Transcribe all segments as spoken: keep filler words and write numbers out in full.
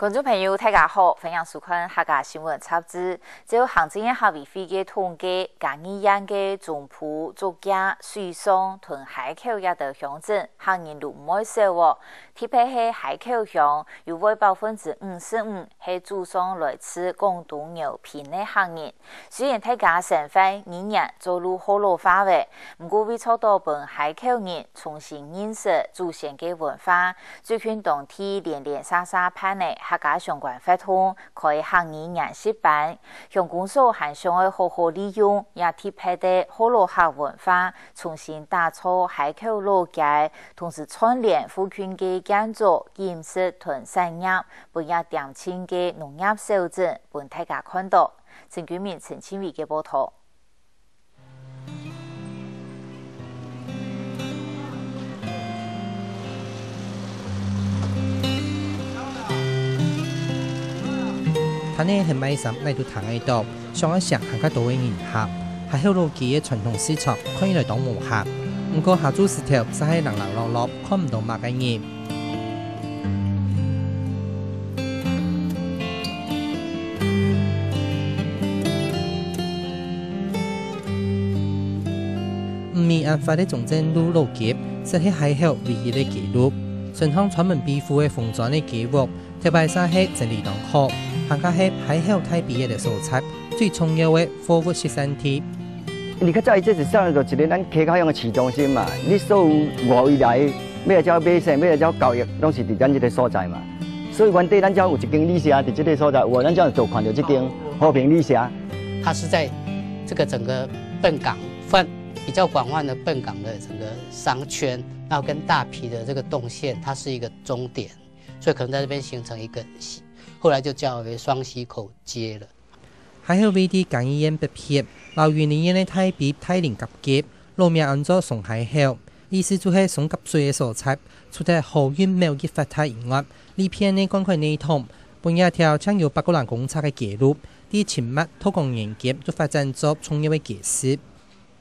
觀眾朋友，大家好，歡迎收看客家新聞雜誌。照行政院客委會个統計，嘉義縣个中埔、竹崎、水上同溪口這兜鄉鎮，客人都毋會少哦。特別係溪口鄉，有會百分之五十五係祖上來自廣東饒平个客人。 雖然大家生活、語言早就學老化了，毋過為著到分溪口人重新認識祖先个文化，最近當地連連續續辦理客家相關活動，開客語研習班。鄉公所還想愛好好利用這特別个學老客文化，重新打造溪口老街，同時串聯附近个建築、飲食同產業，分這恬靜个農業小鎮分大家看到。 陳君明、陳慶偉个報導。聽个係買衫，哪都聽得到，想愛食還較多个人客。溪口老街个傳統市場看起來當無閒，毋過下晝時頭煞係零零落落，看毋到麼个人。 毋止恁闊个中正路老街，實係溪口唯一个街路。順向專門庇護个紅磚个街屋，頭擺煞係整理當好，還較係溪口大埤个所在，最重要个貨物集散地。你較早伊這是算做一个咱溪口鄉个市中心嘛，你所有外圍來，欲來遮買生，欲來遮交易，攏是佇咱這个所在嘛。所以原底咱遮有一間旅社佇這个所在，有無？咱遮有看到這間和平旅社。它是在这个整个笨港范比较广泛的笨港的整个商圈，然后跟大埤的这个动线，它是一个终点，所以可能在这边形成一个溪，后来就叫为双溪口街了。 溪口位在嘉義縣北爿，摎雲林縣个大埤大林交界，老名安做雙溪口，意思就係雙溝水个所在。除忒河運貿易發達以外，這片个灌溉系統，分這條淨有八个零公尺个街路，在清末道光年間就發展做重要个街市。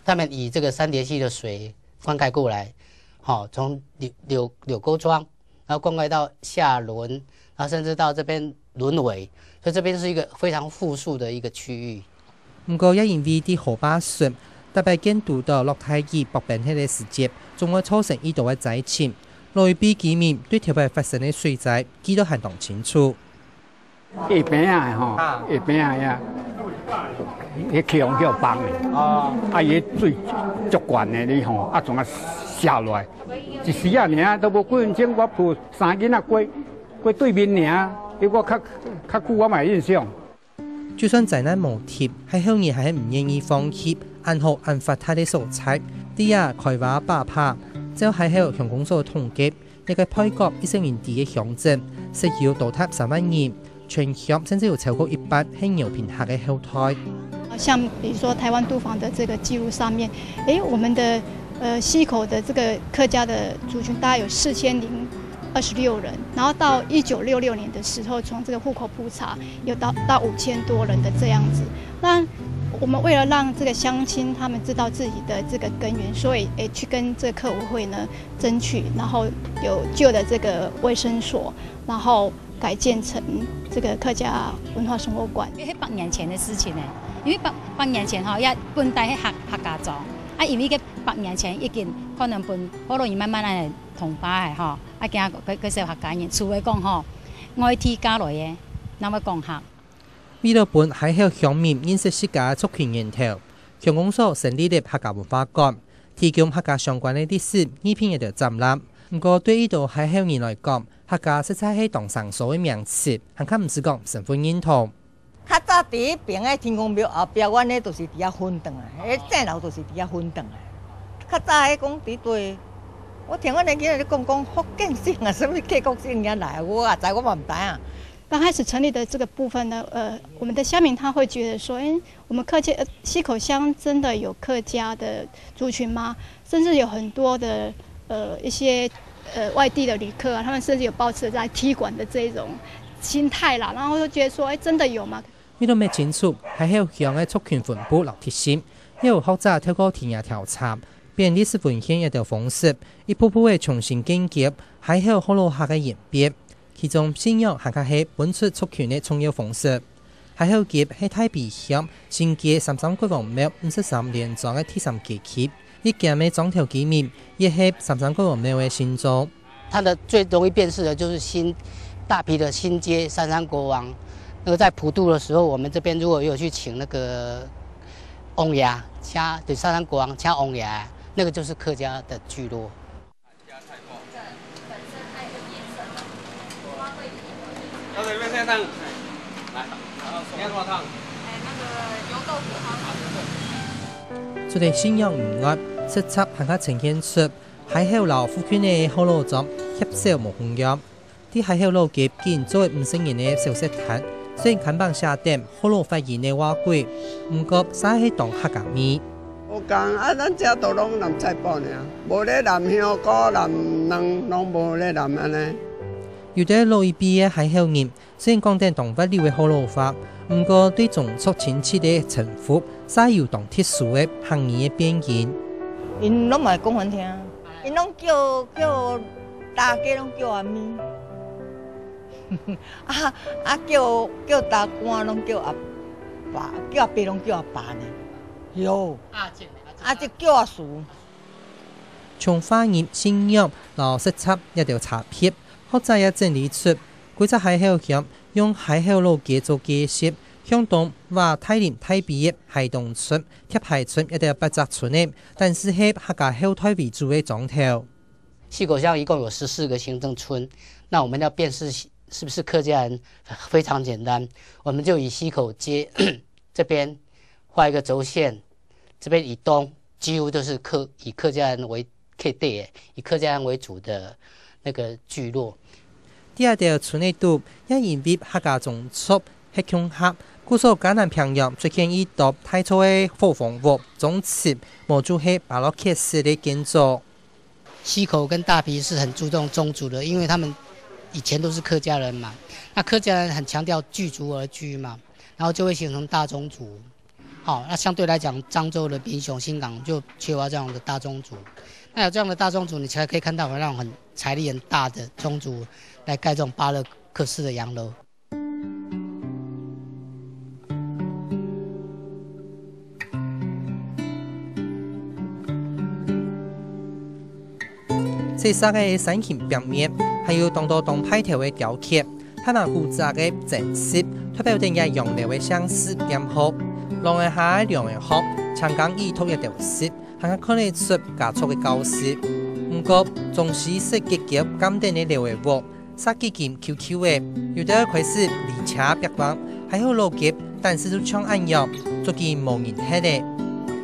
他们以这个三叠溪的水灌溉过来，好，从柳柳柳沟庄，然后灌溉到下轮，然后甚至到这边轮尾，所以这边是一个非常富庶的一个区域。毋過也因為在河壩脣，逐擺見堵到落大雨、薄冰雪个時節，總會造成已多个災情。老一輩居民對頭擺發生个水災記得還當清楚。 下坪仔吼，啊。下坪仔呀，彼溪洪叫崩的。哦。啊，伊水足懸的，你吼，啊，總啊瀉落來，一時仔爾都無幾分鐘，我抱三个囡仔過，過對面爾，你我較較久我嘛有印象。就算災難無停，溪口人還係毋願意放棄恁好恁發達个所在，在這開花把把，照溪口鄉公所統計， 這个背角一息人知个鄉鎮，實有多達三萬人，全鄉甚至有超過一半係饒平客个後代。像比如說台灣都訪的這個記錄上面，誒，我們的，呃，溪口的這個客家的族群大概有四千零二十六人，然後到一九六六年的時候，從這個戶口普查有到，到五千多人的這樣子。那我們為了讓這個鄉親他們知道自己的這個根源，所以，誒，去跟這個客委會呢， 爭取，然後有舊的這個衛生所，然後改建成這個客家文化生活館。因為百年前的事情呢，因為百百年前吼，也本底係客客家庄，啊，因為个百年前已經可能分學老人慢慢來同化个吼，啊，今佢佢係客家人，除非講吼，外地嫁來个，那麼講客。為了分溪口鄉民認識自家族群源頭，鄉公所成立了客家文化館， 提供客家相關个歷史、藝品个展覽。毋過對一兜溪口人來講，客家實在係當生疏个名詞，還較毋使講身份認同。較早第一爿个天公廟後壁，阮呢都是佇遐分堂啊，彼正樓都是佇遐分堂啊。較早彼講佇對，我聽阮的囡仔咧講，講福建省啊，啥物客國省遐來，我也知，我嘛毋知啊。剛開始成立的這個部分呢，呃，我們的鄉民他會覺得說，誒， 我們客家，呃，溪口鄉真的有客家的族群嗎？甚至有很多的，呃，一些，呃，外地的旅客啊，他們甚至有抱持在踢館的這種心態啦，然後就覺得說，哎，真的有嗎？為了摸清楚溪口鄉个族群分布摎特性，也有學者透過田野調查、編歷史文獻這兜方式，一步步个重新建構溪口學老客个演變。其中信仰還較係分出族群个重要方式。海口屐係大鼻鄉新界三山國王廟五十三連莊个第三階級，一間个庄頭居民，也係三山國王廟个信眾。它的最容易辨識的就是新，大鼻的新街三山國王。那个在普渡的时候，我们这边如果有去请那个王爷，请，对，三山国王请王爷，那个就是客家的聚落。除了信仰以外，食材還較呈現出 海口摎附近个學老庄協手無共樣。在海口老街緊做五十年个小食攤，雖然看板寫等學老法人个話語，毋過煞係當客家味。無講啊，咱遮都攏濫菜脯爾，無咧濫香菇、濫卵，攏無咧濫按呢。有兜老一輩个海口人 雖然講等當滑溜个學老話，毋過對宗族親戚个稱呼，煞有當特殊个客語个變音。𪜶攏毋會講分聽，𪜶攏叫，叫大家攏叫阿咪，啊，啊，叫，叫大官攏叫阿爸，叫阿伯攏叫阿爸呢。喲，啊，這，啊，這叫阿叔。從話音、信仰摎食材這兜差別，學者也整理出，幾隻海口鄉 用海口老街做界線，向東畫大林大埤仔、海東村、貼海村這兜八隻村仔，但係係客家後代為主个庄頭。溪口鄉一共有十四个行政村，那我们要辨識是不是客家人，非常簡單，我们就以溪口街这边画一个轴线，这边以东几乎都是客，以客家人为客地的，以客家人为主的那个聚落。第二條村仔肚，也因為客家宗族歇共下，故所嘉南平洋出現一棟大座个伙房屋、宗祠，無就係巴洛克式个建築。溪口跟大埤是很注重宗族的，因为他们以前都是客家人嘛，那客家人很强调聚族而居嘛，然后就会形成大宗族。 好，那相对来讲，漳州的民雄、新港就缺乏这样的大宗族。那有这样的大宗族，你才可以看到那种很财力很大的宗族来盖这种巴洛克式的洋楼。 細細个山形表面，還有當多當派頭个雕刻，大馬古早个裝飾，代表等這洋樓个姓氏點好。廊仔下个涼亭，青江一讀一條石，還較看得出家族个教示。毋過，中西式結構兼等个樓仔屋， 煞幾近舊舊仔，有兜開始離車壁橫，還好老街，但係就像恁樣，足緊無人歇咧。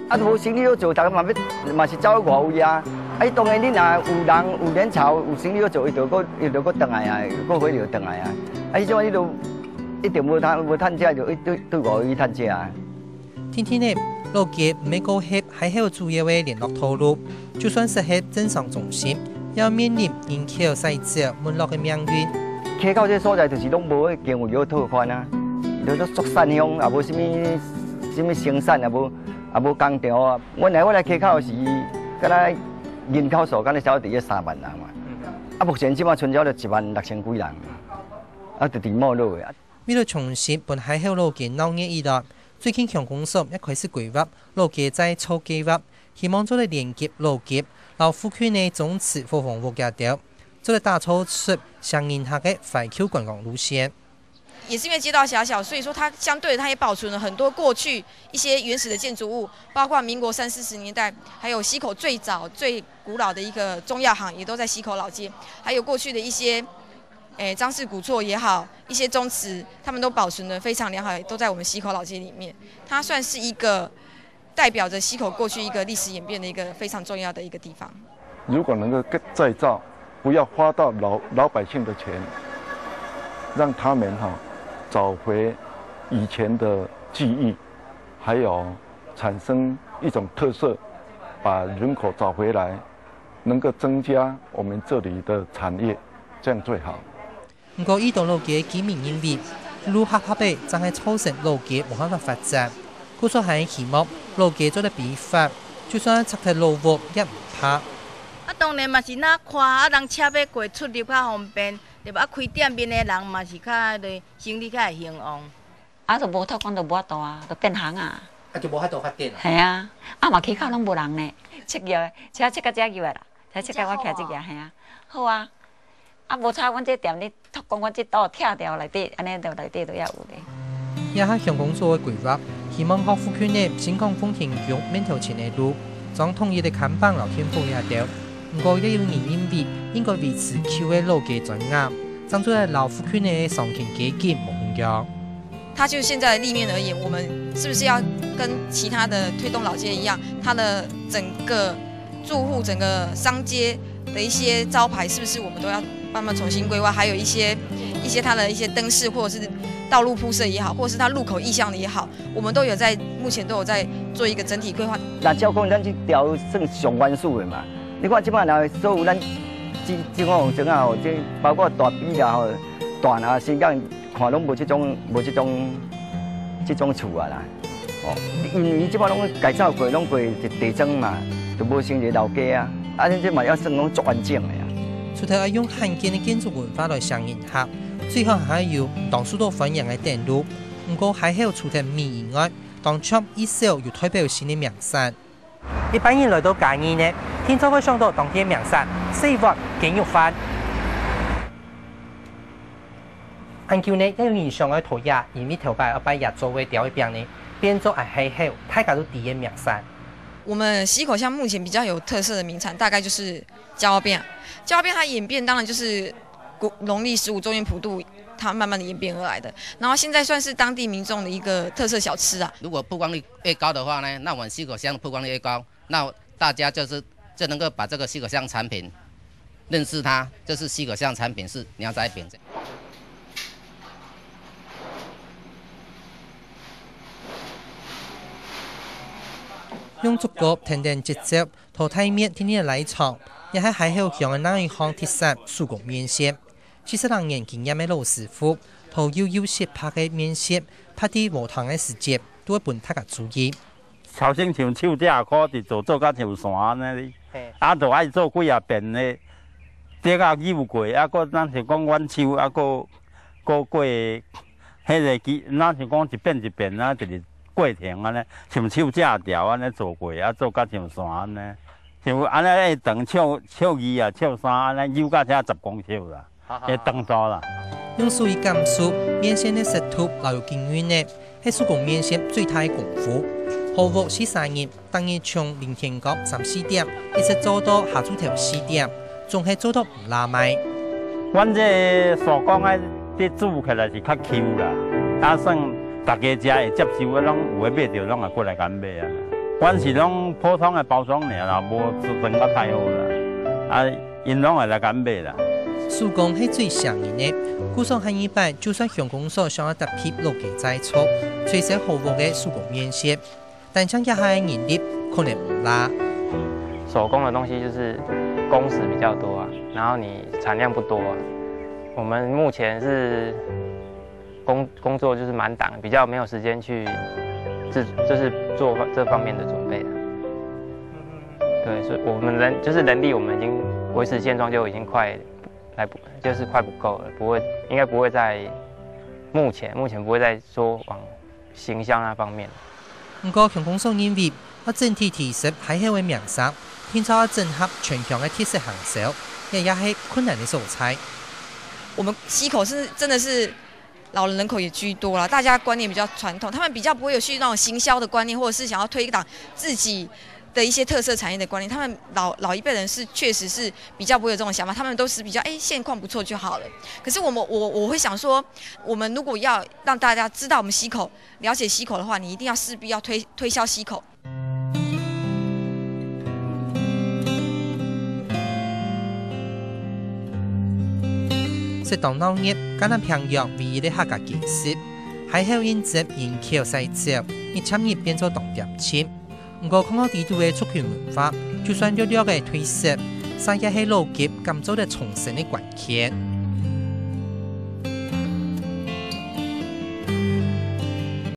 啊，無生理好做，大家嘛愛，嘛是走去外位啊。啊，當然你若有人有人潮，有生理好做，伊就閣，伊就閣轉來啊，閣回流轉來啊。啊，彼種你就一定無趁，無趁食，就一對，對外位趁食啊。 定定仔，老街毋係過歇海口主要个聯絡道路，就算設係政商中心，也要面臨人口徙走、沒落个命運。溪口這所在就是攏無彼經費好拓寬啊，就做竹山鄉，也無啥物，啥物生產，也無，也無工場啊。原來我來溪口是，敢若人口數敢若少佇咧三萬人嘛。啊，目前這馬賰少就一萬六千幾人，啊，就直直沒落去啊。 為了重新分海口老街鬧熱起來，最近鄉公所也開始規劃老街再造計畫，希望做得連結老街，摎附近个宗祠伙房屋這兜，做得打造出雙人客个懷舊觀光路線。也是因为街道狹小，所以说它相对的，它也保存了很多过去一些原始的建筑物，包括民国三四十年代，还有溪口最早最古老的一个中药行，也都在溪口老街，还有过去的一些 诶，张氏古厝也好，一些宗祠，他们都保存得非常良好，都在我们溪口老街里面。它算是一个代表着溪口过去一个历史演变的一个非常重要的一个地方。如果能够再造，不要花到老，老百姓的钱，让他们哈，找回以前的记忆，还有产生一种特色，把人口找回来，能够增加我们这里的产业，这样最好。 毋過，已多老街居民認為，路狹狹仔正係造成老街無辦法發展，故所還希望老街做得比法，就算拆忒老屋也毋怕。啊，當然嘛是若闊啊，人車欲過出入較方便，對無？啊，開店面的人嘛是較會生理較會興旺。啊，就無托管就無法度啊，就變行啊。啊，就無法度發展啊。嘿啊，啊嘛起口攏無人呢，切入的，車切到遮入的啦，車切到我徛這个，嘿啊，好啊。啊，無差，阮這店你 講阮這兜拆掉內底，安尼就內底都也有咧。這下鄉公所个規劃，希望學復興个新港風情區面頭前个路，將統一个看板摎天府這兜。毋過也有人認為，應該維持舊个老街磚瓦，正做得摎復興个商圈街景無共樣。它就現在的立面而言，我們是不是要跟其他的推動老街一樣，它的整個住戶、整個商街的一些招牌，是不是我們都要慢慢重新規劃？還有一些一些它的一些燈飾，或者是道路鋪設也好，或者是它路口意象的也好，我們都有在目前都有在做一個整體規劃。若照講，咱這條算上完善的嘛。你看，這擺若所有咱這這款紅磚啊吼，這包括大埤啦吼，大林、新港，看攏無這種無這種這種厝啊啦。 哦，因為這擺攏改造過，攏過地磚嘛，就無成一个老街啊。啊，恁這嘛也算講足完整的啊。除忒愛用罕見的建築文化來唌人客，最好還愛有當受到歡迎的等路。毋過還好除忒米以外，當場一手有代表性的名產。一般人來到嘉義呢，定著會想到當地名產——細碗雞肉飯。恁久呢，也有人想愛討這，因為頭擺愛拜這灶个鳥仔餅呢， 變做恁後，大家都知个名產。我們溪口鄉目前比較有特色的名產，大概就是焦餅。焦餅它演變當然就是古農曆十五中元普渡，它慢慢的演变而来的。然後現在算是當地民眾的一個特色小吃啊。如果曝光率越高的話呢，那我們溪口鄉的曝光率越高，那大家就是就能夠把這個溪口鄉產品認識它，就是溪口鄉產品是鳥仔餅。 用竹篙跈等節奏，在地面定定拉長，這係溪口鄉个另一項特色手工麵線。四十零年經驗个老師傅，在幼幼細白个麵線，拍在禾埕个時節，都會分大家注意。頭先像手遮箍，直做做甲像山安尼哩。嘿。啊，就愛做幾若遍呢，竹仔扭過，啊，閣若像講挽手，啊，閣 閣過，彼个機，若像講一遍一遍啊，一个過程安尼，像手遮條安尼做過，啊，做甲像山安尼，像安尼會長尺，尺二啊，尺三安尼，扭甲遮十公尺啦，會長大啦。用手去感受麵線个濕度摎有筋韌呢，係手工麵線最大个功夫。學屋四儕人， 逐日從凌晨角三四點，一直做到下晝頭四點，總係做到毋罅糜。阮這手工个，這煮起來是較Q啦，啊，算大家食會接受个，攏有个買著，攏會過來共買啊。阮是攏普通个包裝爾啦，無裝甲太好啦。啊，𪜶攏會來共買啦。手工係最唌人个，故所下二擺，就算鄉公所想愛搭配老街再造，推銷學屋个手工麵線， 但像這下个人力可能毋罅。手工的東西就是工時比較多啊，然後你產量不多啊。我們目前是工工作就是滿檔，比較沒有時間去自就是做這方面的準備了。對，所以我們人就是人力，我們已經維持現狀就已經快來不就是快不夠了，不會應該不會再目前目前不會再說往 形象那方面。毋過鄉公所認為，愛整體提升溪口个名聲，定著愛整合全鄉个特色行銷，這也係困難个所在。我們溪口是真的是老人人口也居多啦，大家觀念比較傳統，他們比較不會有去那種行銷的觀念，或者是想要推廣自己的一些特色產業的觀念。他們老老一輩人是確實是比較不會有這種想法，他們都是比較，哎，現況不錯就好了。可是我們我我會想說，我們如果要讓大家知道我們溪口， 了解溪口的話，你一定要勢必要推推銷溪口。食堂鬧熱，該南平洋唯一个客家街市，溪口因著人口衰減，日漸日變做當恬靜。毋過，看到裡肚个族群文化，就算弱弱个退色，煞也係老街敢做得重生个關鍵。